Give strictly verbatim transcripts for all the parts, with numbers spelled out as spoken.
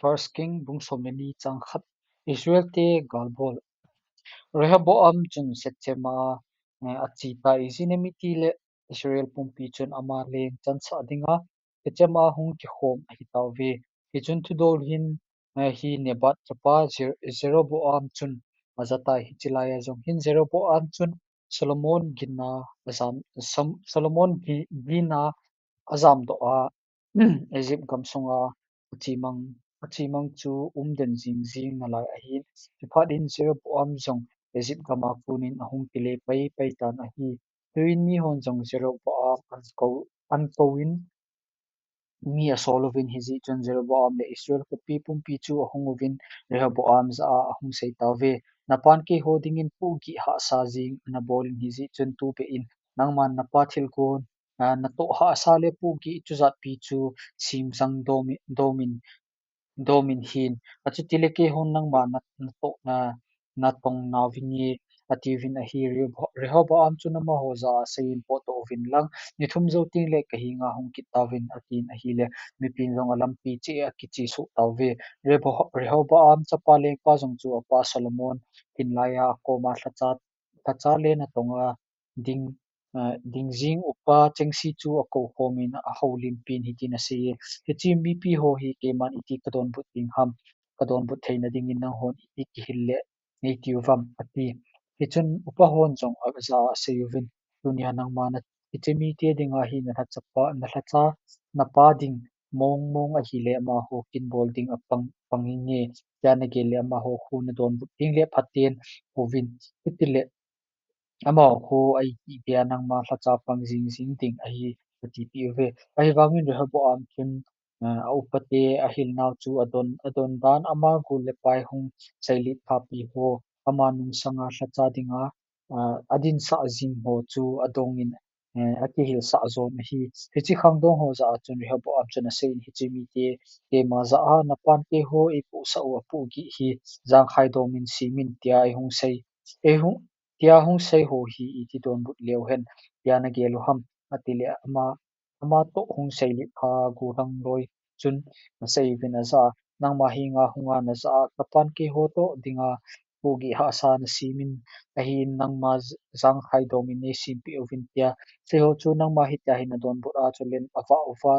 First King bung som le ni chang khat. Israel te galbol. Rehoboam chun Shechem a, eh, ache tai, ijeh inem itile Israel pumpi chun ama leng chansah dinga Shechem a hung kikhom ahi tauve. Hichun thudol hin, eh, hi Nebat chapa Jer-, Jeroboam chun aja tai, hiche laiya jong hin Jeroboam chun Solomon ginna ajam, Sam-, Solomon gi-, ginna ajamdoh a, Egypt gamsunga achemang, achemang chu umden jing jing nalai ahin. Chuphat in Jeroboam jong Egypt gama konin ahung kile pai pai tan ahi. Tuin mihon jong Jeroboam ankou, ankouvin mi asol uvin, hijeh chun Jeroboam le Israel khopi pumpi chu ahung uvin Rehoboam jah a ahung sei tauve. Napan keiho dingin pohgih hahsa jing nabol in, hijeh chun tubeh in nangman napa thilgon, ah, natoh hahsa le pohgih chujatpi chu simjang domin, domin, domin hin. Achutile keihon nangma na, natoh na, natong nauvinge, atiuvin ahi. Reho-, Rehoboam chun amaho jah a aseiyin, potdoh uvin lang, ni thum jou tengle kahenga hung kit tauvin, atin ahile, mipin jong alampi cheh a akiche soh tauve. Reho-, Rehoboam chapa lengpa jong chu apa Solomon hin laiya akoma lhacha, lhacha le natonga ding, eh, ding jing upa chengse chu akou khomin ahoulimpin hitin aseiye, hiche mipi ho hi keiman iti kadonbut ding ham, kadonbut theina dingin nanghon iti kihil le neiti uvam, ati. Hichun upa hon jong ajah a asei uvin, tunia nangma na, hiche mite dinga hi nalhacha pa, nalhacha napa ding mong mong ahile amaho kinbol ding apang, pang inge, tia nagel le amaho khu nadonbut ding le phaten houvin, hitile amaho khu aiti dia nangma lhacha pang jing jing ding ahi, atipeh uve. Ahivangin Rehoboam chun, ah, a upate ahilnau chu adon, adon dan, ama gol le pai hung seilet phapi ho, ama nungsanga lhacha dinga, ah, adinsah jing ho chu adongin, eh, akihilsah jon ahi. Hiche khangdong ho jah a chun Rehoboam chun aseiyin, hiche mite keima jah a, napan keiho eipohsah u apohgih hi jangkhai domin semin, tia eihung sei, eihung, tia hung sei ho hi iti donbut leu hen, tia nagel u ham, atile ama, ama toh hung seilet pha gollhang loi chun aseiuvin ajah a, nangma henga hunga najah a, kapan keiho toh dinga pohgih hahsa nasemin, ahin nangma j-, jangkhai domin neisempeh uvin, tia. Seiho chu nangma hitia hi nadonbut a, chulen avah uva,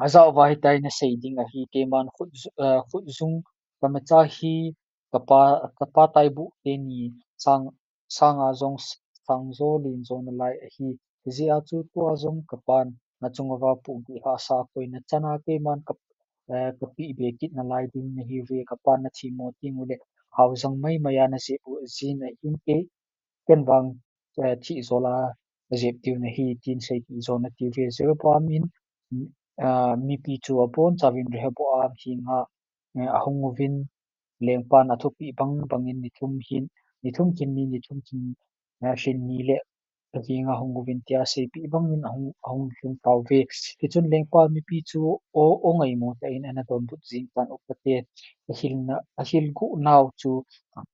ajah uva hitia hi nasei ding ahi, keiman khut, eh, khut jung kamacha hi kapa, kapa taibuh teni sang, sanga jong s-, sangjo lenjo nalai ahi. Hijeh a chu tua jong kapan nachung uva pohgih hahsa koina chana keiman ka, eh, kapeh be kit nalai ding nahiuve, kapan nathemmo tengule khaojang maimai a najep u jin ahin, kei, ken vang, eh, thihjol a najep diu nahi, tin seipeh jon atiuve. Jeroboam in, ah, mipi chu abonchauvin Rehoboam henga, eh, ahung uvin, lengpan athupeh bang bangin ni thum hin, ni thum khin ni, ni thum khin, eh, lhin ni le ahenga hung uvin, tia seipeh bangin ahung, ahung lhung tauve. Hichun lengpa mipi chu o, o ngaimo tah in ana donbut jing tan, upate ahilna, ahil gu nau chu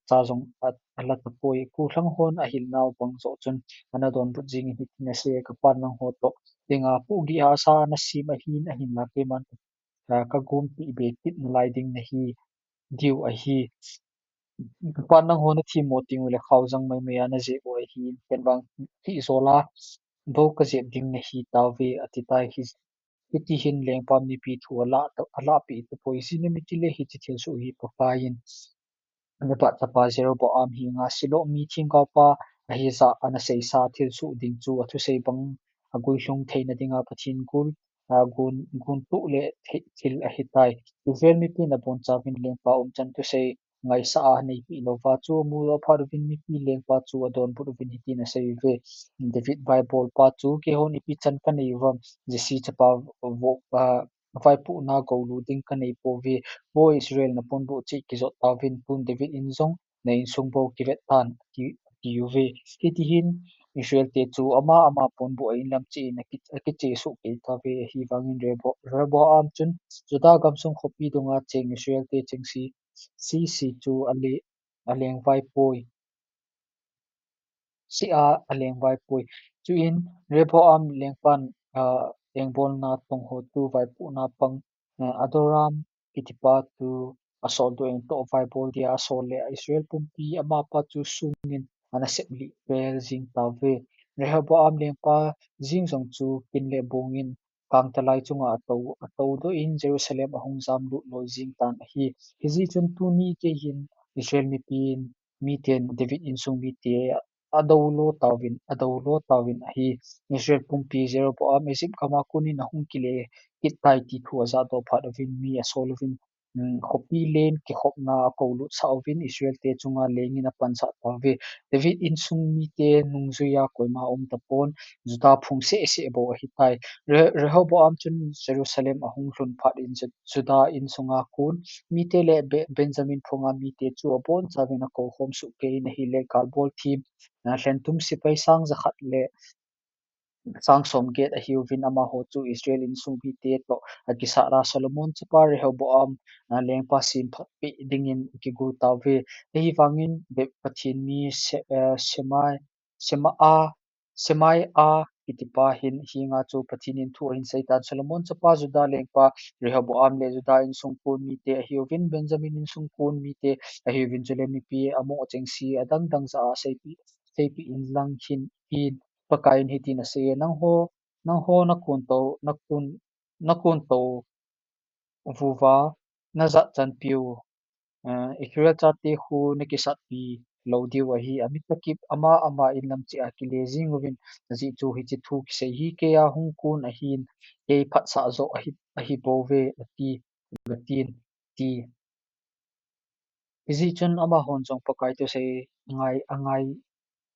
cha jong a, ala tapoi. Gollhang hon ahilnau bang joh chun ana donbut jingin hitin asei, kapan nangho toh dinga pohgih hahsa nasem ahin, ahinla keiman, ah, kagompeh be kit nalai ding nahi diu ahi. Kapan nangho nathemmo tengule khaojang maimai a najep u ahin, ken vang thihjol a bou kajep ding nahi tauve, ati tai. Hi, hiti hin lengpa mipi thu alah, alahpeh tapoi, ijeh inem itile hiche thilsoh hi Pakai in Nebat chapa Jeroboam henga Shilo mi themgaopa Ahijah ana seisa thilsoh ding chu athusei bang aguilhung theina dinga Pathen gol, a, gon, gontoh le thei, thil ahitai. Israel mipin abonchauvin lengpa umchan thusei ngaisah a aneipeh louva chu amu lou aphat uvin mipi lengpa chu adonbut uvin hitin aseiuve, David vaibolpa chu keihon ipi chan kanei uvam, Jesse chapa vo, a, vaipohna goulu ding kanei pouve. Vo Israel, naponbuh cheh kijot tauvin, tun David in jong na insung bou kivet tan, ati, atiuve. Hiti hin Israel te chu ama ama ponbuh a inlam cheh in aki, akicheh soh kei tauve. Ahivangin Rehobo-, Rehoboam chun Judah gamsung khopi dunga cheng Israel te chengse, sese chu ale, alengvaipoi. Seh a alengvaipoi. Chuin Rehoboam lengpan, ah, lengbolna tongho chu vaipohna pang, eh, Adoram kitipa chu asol doh in toh vaibol dia asol le Israel pumpi amapa chu sungin ana seplih pel jing tauve. Rehoboam lengpa jing jong chu kin le bongin kangtalai chunga atou, atou doh in Jerusalem ahung jamlut loi jing tan ahi. Hijeh chun tuni keihin Israel mipin, miten David insung mite adou lo tauvin, adou lo tauvin ahi. Israel pumpi Jeroboam Egypt gama konin ahung kile kit tai ti thu ajah doh phat uvin mi asol uvin, um, khopi len kikhopna akou lut sah uvin Israel te chunga lengin apansah tauve. David insung mite nungjuia koima um tapon, Judah phung seh seh bou ahitai. Re-, Rehoboam chun Jerusalem ahung lhun phat in Ju-, Judah insunga kon mite le Be-, Benjamin phunga mite chu abonchauvin akou khom soh kei in ahile galbol thim, ah, lhentum sepai sang jakhat le sang somget ahiuvin amaho chu Israel insung mite toh akisah a Solomon chapa Rehoboam, ah, lengpa semphat peh dingin akigo tauve. Ahivangin Be-, Pathen mi Se-, eh, Semai-, Sema-, Semaia kitipa hin hinga chu Pathen in thu ahin seitan, Solomon chapa Judah lengpa Rehoboam le Judah insung kon mite ahiuvin Benjamin insung kon mite ahiuvin chule mipi amoh chengse adang dang jah a seipeh, seipeh inlang hin in Pakaiyin hitin aseiye, nangho, nangho nakon tou, nakon, nakon tou vuva najat chanpiu, eh, Israel chate khu nakisatpi lou diu ahi, amit akip ama ama in lam cheh a kile jing uvin, ajeh chu hiche thu kisei hi keiya hung kon ahin, kei phatsah joh ahi, ahibouve ati, gatin, ti. Hijeh chun amahon jong Pakai thusei angai, angai,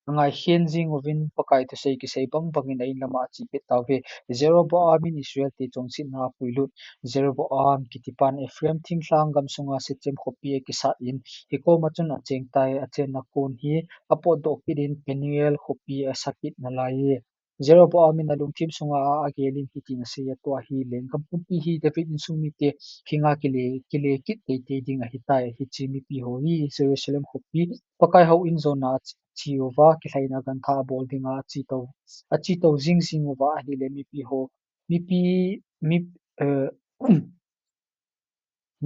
angaikhen jing uvin Pakai thusei kisei bang bangin a in lama ache kit tauve. Jeroboam in Israel te chonsetna apuilut. Jeroboam kitipan Ephraim thinglhang gamsunga Shechem khopi akisat in, hikoma chun acheng tai, achenna kon hi apotdoh kit in Penuel khopi asakit nalaiye. Jeroboam in alungthim sunga a, agel in hitin aseiye, tua hi lenggam pumpi hi David insung mite henga kile, kile kit teitei ding ahitai, hiche mipi ho hi Jerusalem khopi Pakai houin jona ache, ache uva, kilhaina gantha abol dinga ache tou, ache tou jing jing uva ahile mipi ho, mipi, mip-, eh,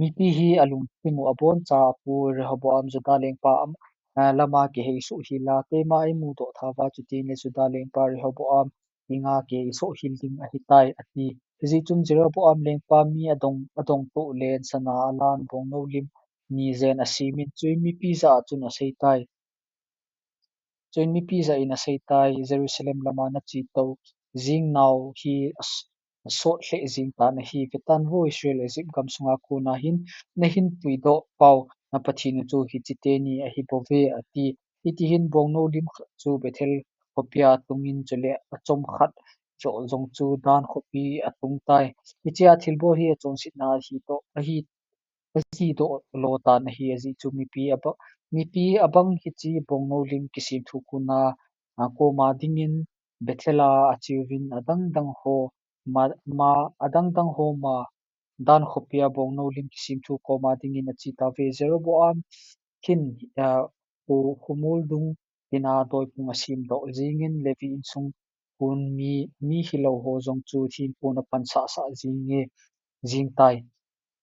mipi hi alungthim u aboncha apu Rehoboam Judah lengpa am-, ah, lama kihei soh hila, keima eimudoh thauva, chutengle Judah lengpa Rehoboam henga kihei soh hil ding ahitai, ati. Hijeh chun Jeroboam lengpa mi adong, adong toh len sana alan bongnou lim ni jen asemin, chuin mipi jah a chun aseitai. Chuin mipi jah in aseitai, Jerusalem lama nache tou jing nau hi as-, asot lheh jing tan ahi, vetan vo Israel, Egypt gamsunga kona hin nahin puidoh pau na Pathen u chu hiche teni ahibouve, ati. Hitihin bongnou lim khat chu Bethel khopia atungin chule achom khat joh jong chu Dan khopi atung tai. Hichea thilbol hi achonsetna ahi toh, ahi, ahi doh lo tan ahi, ajeh chu mipi aba-, mipi abang hiche bongnou lim kisemthu kona, a, koma dingin Bethel a acheuvin adang dang ho ma, ma, adang dang ho ma Dan khopia bongnou lim kisemthu koma dingin ache tauve. Jeroboam hin, a, khu, khomol dung tina doiphung asemdoh jingin Levi insung kon mi, mi hilou ho jong chu thempun apansah sah jinge, jing tai.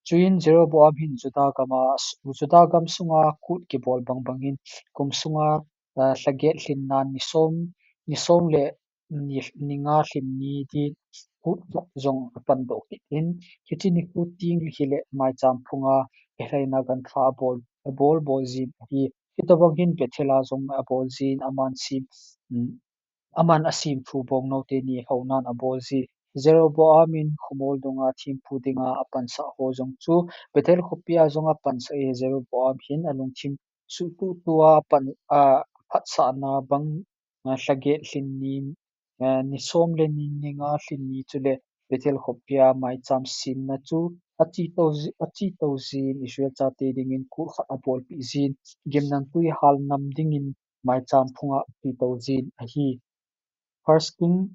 Chuin Jeroboam hin Judah gama, Judah gamsunga kut kibol bang bangin kum sunga, ah, lhaget lhinna ni som, ni som le ni, ni nga lhin ni din kut khat jong apandoh kit in, hiche nikho teng hile maicham phunga kilhaina gantha abol, abol bol jin ahi. Hitobang hin Bethel a jong abol jin aman sem, um, aman asemthu bongnou teni hounan abol ji. Jeroboam in khomol dunga thempu dinga apansah ho jong chu Bethel khopia jong apansah e, Jeroboam hin alungthim suhtuh tua pan, a, phatsahna bang, a, lhaget lhin ni, a, ni som le ni, ni nga lhin ni chule Bethel khopia maicham semna chu ache tou ji-, ache tou jin Israel chate dingin kut khat abolpeh jin, gimnamtui hal nam dingin maicham phunga ache tou jin ahi. First King,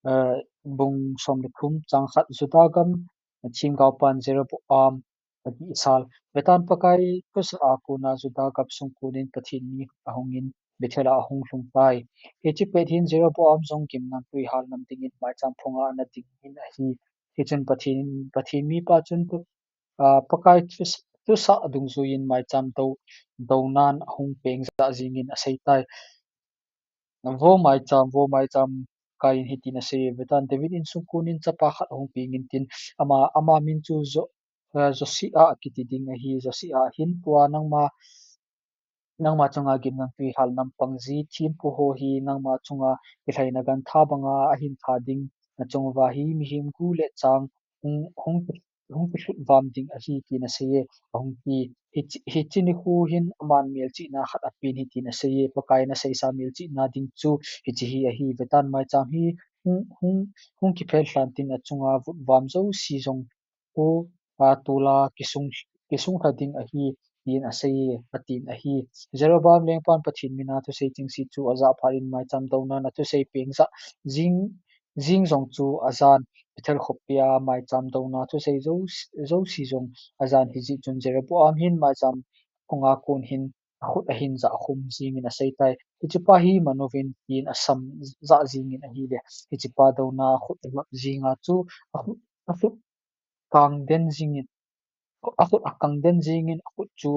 eh, bung som le thum chang khat, Judah gam themgaopan Jeroboam adih sal. Vetan Pakai khosah a kona Judah gam sung konin Pathen mi ahungin Bethel a ahung lhung tai. Hiche pet hin Jeroboam jong gimnamtui hal nam dingin maicham phunga ana dingin ahi. Hichun Pathen, Pathen mipa chun tu, ah, Pakai thus-, thusah dungjuiyin maicham do, donan ahung peng jah jingin aseitai. Vo maicham, vo maicham, Pakaiyin hitin asei, vetan David insung konin chapa khat ahung peng intin, ama, ama min chu Jo-, eh, Josiah kiti ding ahi, Josiah hin tua nangma, nangma chunga gimnamtui hal nampang ji thempu ho hi nangma chunga kilhaina gantha banga ahin tha ding, nachung uva hi mihem gu le chang hung, hung, hung kilhut vam ding ahi tin aseiye, ahung ti. Hiche, hiche nikho hin aman melchihna khat apen hitin aseiye, Pakai naseisa melchihna ding chu hiche hi ahi, vetan maicham hi hung, hung, hung kiphel lhan tin achunga vutvam jouse jong khu, a, tola kisung, kisung lha ding ahi, tin aseiye, atin ahi. Jeroboam lengpan Pathen mina thusei chengse chu ajah phat in maicham donan athusei peng jah jing, jing jong chu ajan, Bethel khopia maicham dona thusei jouse, jouse jong ajan, hijeh chun Jeroboam hin maicham khonga kon hin akhut ahin jah khum jingin aseitai. Hichepa hi manuvin tin asam jah jingin ahile, hichepa dona akhut alap jinga chu akhut, akhut kang den jingin, akhut akang den jingin, akhut chu,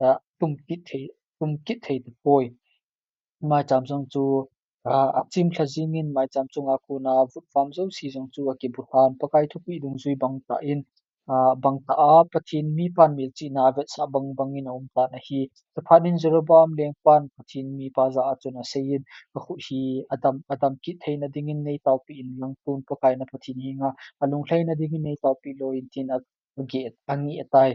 ah, tum kit thei, tum kit thei tapoi. Maicham jong chu, ah, achim lha jingin, maicham chunga kona vutvam jouse jong chu akibu lhan, Pakai thupeh dungjui bang tah in, ah, bang tah a Pathen mipan melchihna avetsah bang bangin aum tan ahi. Chuphat in Jeroboam lengpan Pathen mipa jah a chun aseiyin, kakhut hi adam, adam kit theina dingin neitaopeh inlang, tun Pakai na Pathen henga alunglhaina dingin neitaopeh loi in tin a, age, angeh tai.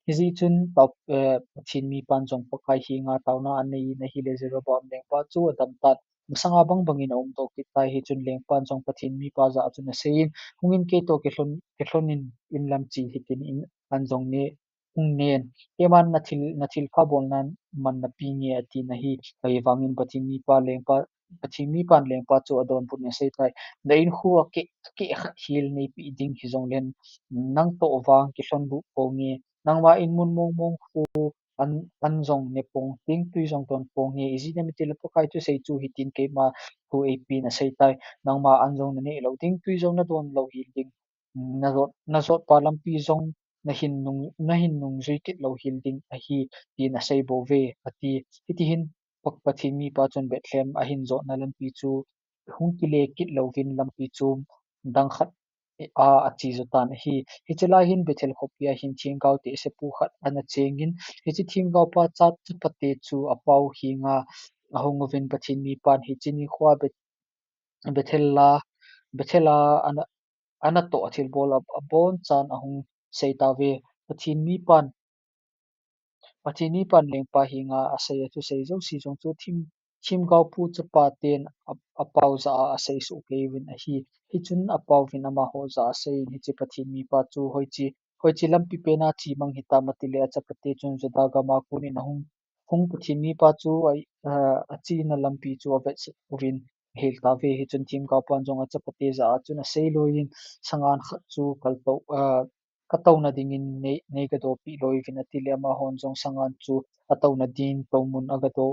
Hijeh chun tao, eh, Pathen mipan jong Pakai henga taona anei in ahile Jeroboam lengpa chu adam tan. Masanga bang bangin aumdoh kit tai. Hichun lengpan jong Pathen mipa jah a chun aseiyin, hungin keitoh kilhon, kilhon in, in lamchi hitin in an jong ne, hung nen. Keiman nathil, nathilpha bolnan man napeh nge atin ahi. Ahivangin Pathen mipa lengpa, Pathen mipan lengpa chu adonbut in aseitai. Na in khu akeh, akeh khat hel neipeh ding hijongle nangtoh vang kilhon lut ponge. Nangma in mun mong mong khu an, an jong ne pong ding, tui jong don ponge. Ijeh inem itile Pakai thusei chu hitin keima thu eipeh in aseitai. Nangma an jong naneh lou ding, tui jong nadon lou hel ding. Najot, najotpa lampi jong nahin nung, nahin nungjui kit lou hel ding ahi, tin asei bouve, ati. Hitihin Pa-, Pathen mipa chun Bethlehem ahin jotna lampi chu hung kile kit louvin lampi chu dang khat a, ache jo tan ahi. Hiche lai hin Bethel khopia hin themgao tehsepu khat ana chengin, hiche themgaopa cha, chapate chu apau henga ahung uvin Pathen mipan hiche nikhoa Beth-, Bethel a, Bethel a ana, ana toh thilbol a, abonchan ahung sei tauve. Pathen mipan, Pathen mipan lengpa henga asei a thusei jouse jong chu thim, themgaopu chapaten a, apau jah a asei soh kei uvin ahi. Hichun apauvin amaho jah a aseiyin, hiche Pathen mipa chu hoiche, hoiche lampi pena chemang hitam atile, achapate chun Juda gama konin ahung, hung Pathen mipa chu a, a, achena lampi chu avetsah uvin ahel tauve. Hichun themgaopan jong achapate jah a chun asei loiyin, sangan khat chu kaltou, a, katouna dingin nei, nei gadohpeh loiuvin atile, amahon jong sangan chu atouna din toumun agado,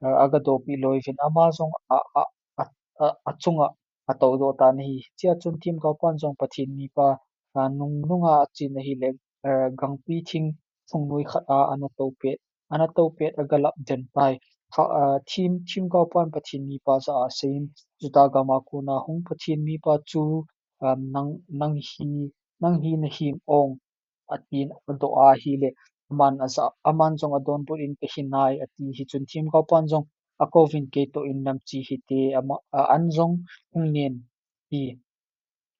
a, agadohpeh loiuvin, ama jong a, a, a, a, achunga atoudoh tan ahi. Hichea chun themgaopan jong Pathen mipa, a, nung, nunga achen ahile, a, gangpi thing phungnoi khat a ana toupet, ana toupet agalap den tai. Kha, a, them, themgaopan Pathen mipa jah a aseiyin, Juda gama kona hung Pathen mipa chu, a, nang, nang hi, nang hi nahem ong, atin adoh a ahile, aman ajah, aman jong adonbut in kahi nai ati. Hichun themgaopan jong akouvin keitoh in lamchi hite, ama, a, an jong hung nen ti.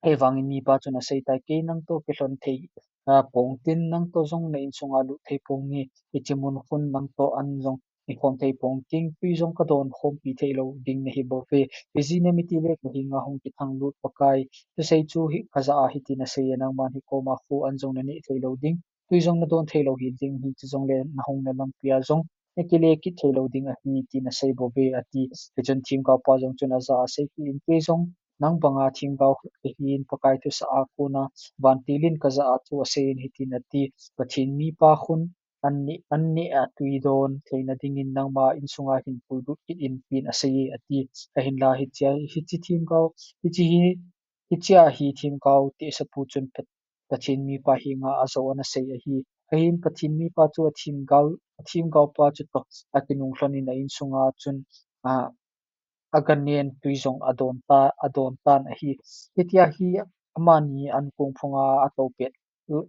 Ahivangin mipa chun aseitai, kei nangtoh kilhon thei, a, pong tin nangtoh jong na insunga lut thei ponge, hiche mun khun nangtoh an jong ikhom thei pong ting, tui jong kadon khompi thei lou ding nahi bouve. Ijeh inem itile kahenga hung kithang lut Pakai thusei chu hi kajah a hitin aseiye, nangman hikoma khu an jong naneh thei lou ding, tui jong nadon thei lou hel ding, hiche jongle nahungna lampia jong nakile kit thei lou ding ahi, tin asei bouve, ati. Hichun themgaopa jong chun ajah a asei kit in, kei jong nang banga themgao khat kahin, Pakai thusah a kona vantil in kajah a thu aseiyin hitin ati, Pathen mipa khun an neh, an neh a tui don theina dingin nangma insunga hin puilut kit in tin aseiye, ati. Ahinla hichea, hiche themgao, hiche hi Hichea hi themgao tehsepu chun Pat-, Pathen mipa henga ajou ana sei ahi. Ahin Pathen mipa chu athemgao, athemgaopa chutoh akinunglhon in a insunga chun, a, aganen tui jong adon ta, adon tan ahi. Hitia hi amani ankong phunga atoupet, u,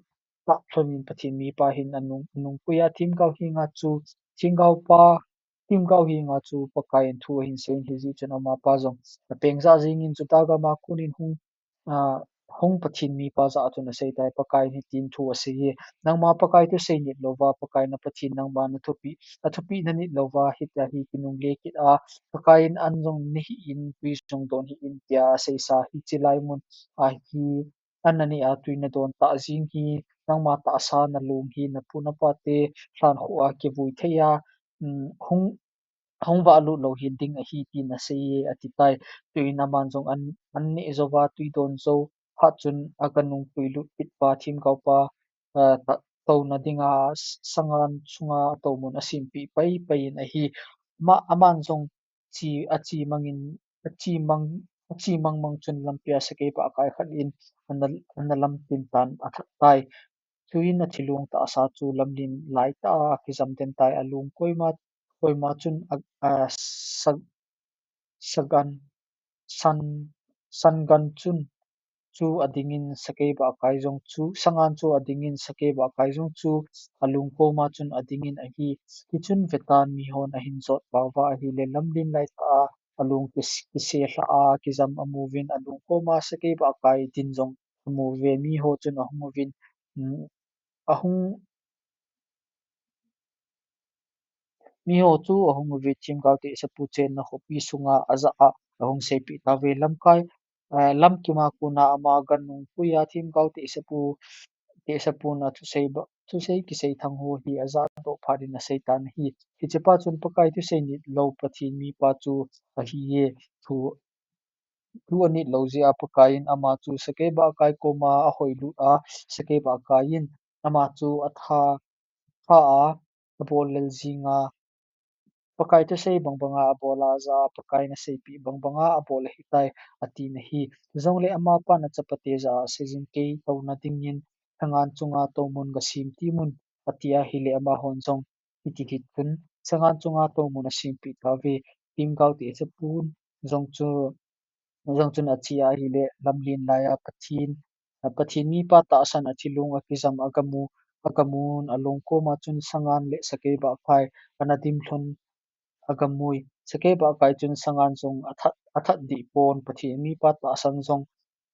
tah lhonin Pathen mipa hin anung, anungpuiya themgao henga chu, themgaopa, themgao henga chu Pakaiyin thu ahin seiyin hijeh chun amapa jong apeng jah jengin Juda gama konin hung, a, hung Pathen mipa jah a chun aseitai, Pakaiyin hitin thu aseiye, nangma Pakai thusei nit louva, Pakai na Pathen nangma nathupeh, athupeh nanit louva, hitia hi kinungle kit a, Pakaiyin an jong neihin tui jong don hih in tia aseisa hiche lai mun a hi an naneh a tui nadon tah jeng hi, nangma tahsa nalong hi napu napate lhankhuh a kivui thei a, um, hung, hung vahlut lou hel ding ahi tin aseiye atitai. Chuin aman jong an, an neh jouva tui don jou phat chun aga nungpui lut kit uva themgaopa, a, ta, touna dinga s-, sangan chunga atoumun asempeh paipai in ahi. Ama, aman jong che, ache mangin, ache mang, ache mangmang chun lampia sakeibahkai khat in ana, ana lamtin tan athat tai. Chuin athilong tahsa chu lamlen laitah a akijam den tai, along koima, koima chun a, a, sa, sagan, san, sangan chun chu adingin sakeibahkai jong chu, sangan chu adingin sakeibahkai jong chu along koma chun adingin ahi. Hichun vetan mihon ahin jot pauva ahile lamlen laitah a along kis-, kiselha a kijam amuvin along koma sakeibahkai din jong amuve, miho chun ahung uvin, um, ahung, miho chu ahung uve, themgao tehsepu chenna khopi sunga ajah a ahung seipeh tauve, lamkai, a, lamkima kona ama ganungpuiya themgao tehsepu, tehsepun athusei ba, thusei kisei thang ho hi ajahdoh phat in aseitan ahi. Hichepa chun Pakai thusei nitlou Pathen mipa chu ahiye, thu, thu anitlou jeh a Pakaiyin ama chu sakeibahkai koma ahoilut a, sakeibahkai in ama chu atha, tha a, abol lel jinga, Pakai thusei bangbanga abol a, ajah a Pakai naseipeh bangbanga abol ahitai, atin ahi. Chujongle amapan achapate jah a, seijin kei touna dingin sangan chunga toumun gasem temun, ati ahile amahon jong hiti hin chun sangan chunga toumun asempeh tauve, themgao tehsepun jong chu, jong chun ache ahile lamlen laiya Pathen, Pathen mipa tahsan athilong akijam agamu, agamun along koma chun sangan le sakeibahkai ana dim lhon agamui. Sakeibahkai chun sangan jong athat, athat deh pon, Pathen mipa tahsan jong,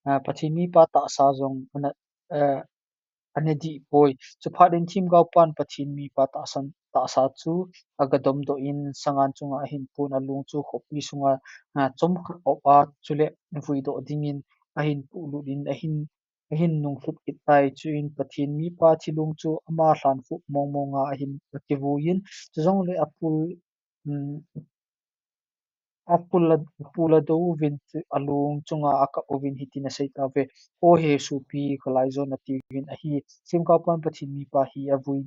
a, Pathen mipa tahsa jong ana, a, ana dih poi. Chuphat in themgaopan Pathen mipa tahsan, tahsa chu agadomdoh in sangan chunga ahin pun, along chu khopi sunga, a, chomkhat op a, chule vuidoh dingin ahin puhlut in ahin, ahin nunglhut kit tai. Chuin Pathen mipa thilong chu ama lhankhuh mongmonga ahin akivuiyin, chujongle apul, um, apul a, apul adou uvin chu along chunga akap uvin hitin asei tauve, O he sopi, kholai jon, atiuvin ahi. Themgaopan Pathen mipa hi avui,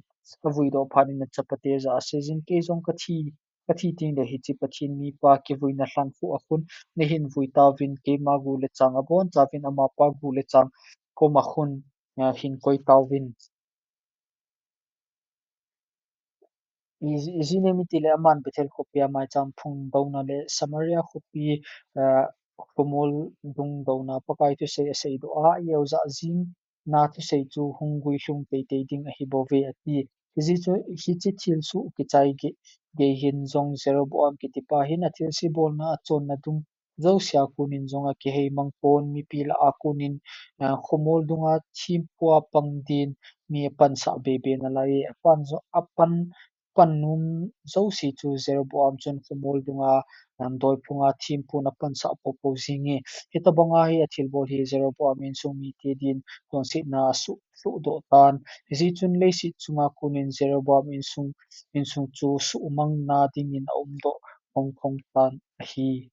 avuidoh phat in achapate jah a, seijin kei jong kathi, kathi tengle hiche Pathen mipa kivuina lhankhuh a khun neihin vui tauvin, keima gu le chang abonchauvin amapa gu le chang koma khun, a, hin koi tauvin. I, ijeh inem itile aman Bethel khopia maicham phungdouna le Samaria khopi, a, khomol dungdouna Pakai thusei aseidoh a, i-eojah jingna thusei chu hung guilhung teitei ding ahibouve, ati. Hijeh chun hiche thilsoh kichai gei, gei hin jong Jeroboam kitipa hin athilse bolna achonna dung jousea konin jong akiheimang pon, mipi lah a konin, a, khomol dunga thempua pang din mi apansah bebe nalai, apan jo, apan, pan nom jouse chu Jeroboam chun khomol dunga, a, doiphunga thempun apansah poupou jinge. Hitobanga hi athilbol hi Jeroboam insung mite din chonsetna asuh, suhdoh tan. Hijeh chun leiset chunga konin Jeroboam insung, insung chu suhmangna dingin aumdoh khongkhong tan ahi.